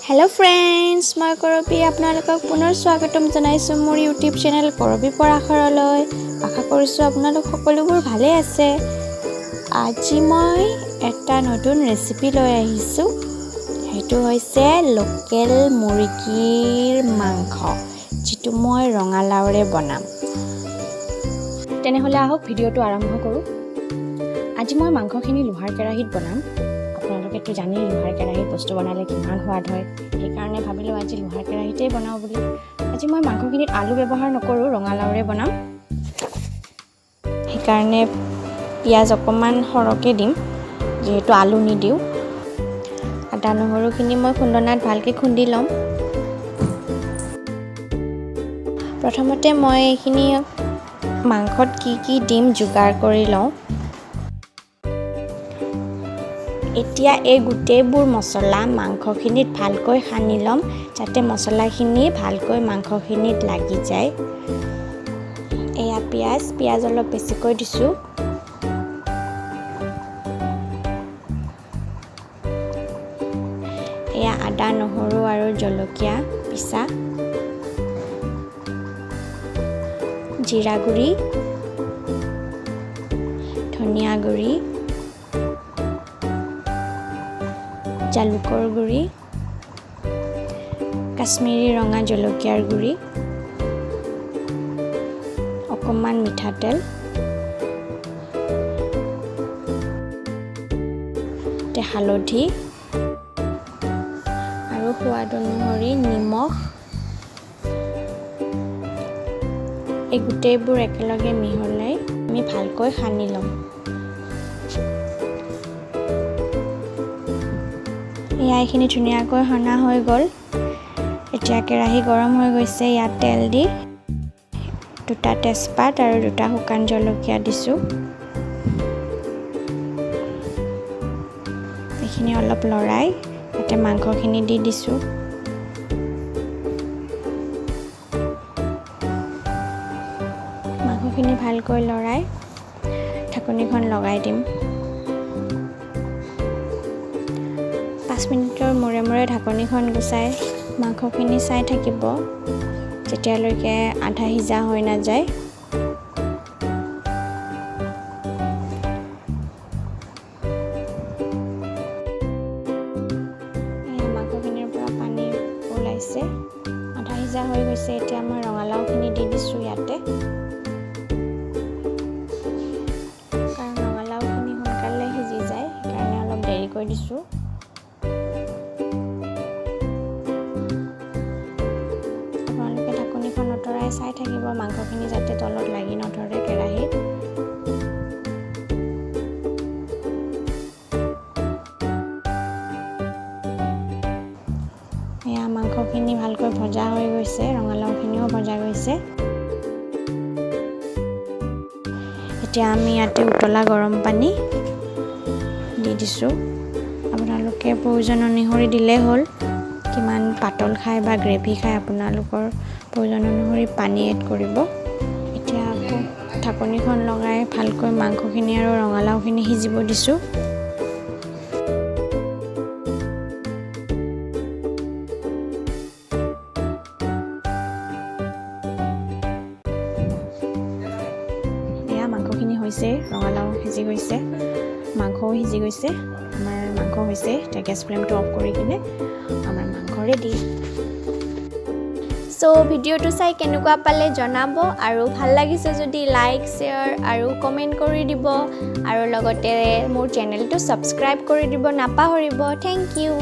Hello' friends, মই কৰবী আপোনালোকক পুনৰ স্বাগতম জনাইছোঁ মোৰ ইউটিউব চেনেল কৰবী পৰাশৰলৈ। আশা কৰিছোঁ আপোনালোক সকলোবোৰ ভালে আছে। আজি মই এটা নতুন ৰেচিপি লৈ আহিছোঁ। সেইটো হৈছে লোকেল মুৰ্গীৰ মাংস, যিটো মই ৰঙালাওৰে বনাম। তেনেহ'লে আহক, ভিডিঅ'টো আৰম্ভ কৰোঁ। আজি মই মাংসখিনি লোহাৰ কেৰাহীত বনাম। আপোনালোকেতো জানেই, লোহাৰ কেৰাহীত বস্তু বনালে কিমান সোৱাদ হয়। সেইকাৰণে ভাবিলোঁ আজি লোহাৰ কেৰাহীতেই বনাওঁ বুলি। আজি মই মাংসখিনিত আলু ব্যৱহাৰ নকৰোঁ, ৰঙালাওৰে বনাম। সেইকাৰণে পিঁয়াজ অকণমান সৰহকৈ দিম, যিহেতু আলু নিদিওঁ। আদা নহৰুখিনি মই খুন্দনাত ভালকৈ খুন্দি ল'ম। প্ৰথমতে মই এইখিনি মাংসত কি কি দিম যোগাৰ কৰি লওঁ। এতিয়া এই গোটেইবোৰ মছলা মাংসখিনিত ভালকৈ সানি ল'ম, যাতে মছলাখিনি ভালকৈ মাংসখিনিত লাগি যায়। এয়া পিঁয়াজ, পিঁয়াজ অলপ বেছিকৈ দিছোঁ। এয়া আদা, নহৰু আৰু জলকীয়া পিছা, জিৰা গুড়ি, ধনিয়া গুড়ি, জালুকৰ গুড়ি, কাশ্মীৰী ৰঙা জলকীয়াৰ গুড়ি, অকণমান মিঠাতেল, হালধি আৰু সোৱাদ অনুসৰি নিমখ। এই গোটেইবোৰ একেলগে মিহলাই আমি ভালকৈ সানি ল'ম। এয়া এইখিনি ধুনীয়াকৈ সনা হৈ গ'ল। এতিয়া কেৰাহী গৰম হৈ গৈছে। ইয়াত তেল দি দুটা তেজপাত আৰু দুটা শুকান জলকীয়া দিছোঁ। এইখিনি অলপ লৰাই ইয়াতে মাংসখিনি দি দিছোঁ। মাংসখিনি ভালকৈ লৰাই ঢাকনিখন লগাই দিম। 5 মিনিটৰ মূৰে মূৰে ঢাকনিখন গুচাই মাংসখিনি চাই থাকিব, যেতিয়ালৈকে আধা সিজা হৈ নাযায়। মাংসখিনিৰ পৰা পানী ওলাইছে, আধা সিজা হৈ গৈছে। এতিয়া মই ৰঙালাওখিনি দি দিছোঁ ইয়াতে, কাৰণ ৰঙালাওখিনি সোনকালে সিজি যায়, সেইকাৰণে অলপ দেৰিকৈ দিছোঁ। আপোনালোকে ঢাকনিখন আঁতৰাই চাই থাকিব, মাংসখিনি যাতে তলত লাগি নধৰে কেৰাহীত। এয়া মাংসখিনি ভালকৈ ভজা হৈ গৈছে, ৰঙালাওখিনিও ভজা গৈছে। এতিয়া আমি ইয়াতে উতলা গৰম পানী দি দিছোঁ। আপোনালোকে প্ৰয়োজন অনুসৰি দিলেই হ'ল। কিমান পাতল খায় বা গ্ৰেভি খায়, আপোনালোকৰ প্ৰয়োজন অনুসৰি পানী এড কৰিব। এতিয়া আকৌ ঢাকনিখন লগাই ভালকৈ মাংসখিনি আৰু ৰঙালাওখিনি সিজিব দিছোঁ। এয়া মাংসখিনি হৈছে, ৰঙালাও সিজি গৈছে, মাংসও সিজি গৈছে। আমাৰ মাংস হৈছে। এতিয়া গেছ ফ্লেমটো অফ কৰি কিনে আমাৰ মাংস ৰেডি। চ' ভিডিঅ'টো চাই কেনেকুৱা পালে জনাব আৰু ভাল লাগিছে যদি লাইক, শ্বেয়াৰ আৰু কমেণ্ট কৰি দিব আৰু লগতে মোৰ চেনেলটো ছাবস্ক্ৰাইব কৰি দিব নাপাহৰিব। Thank U.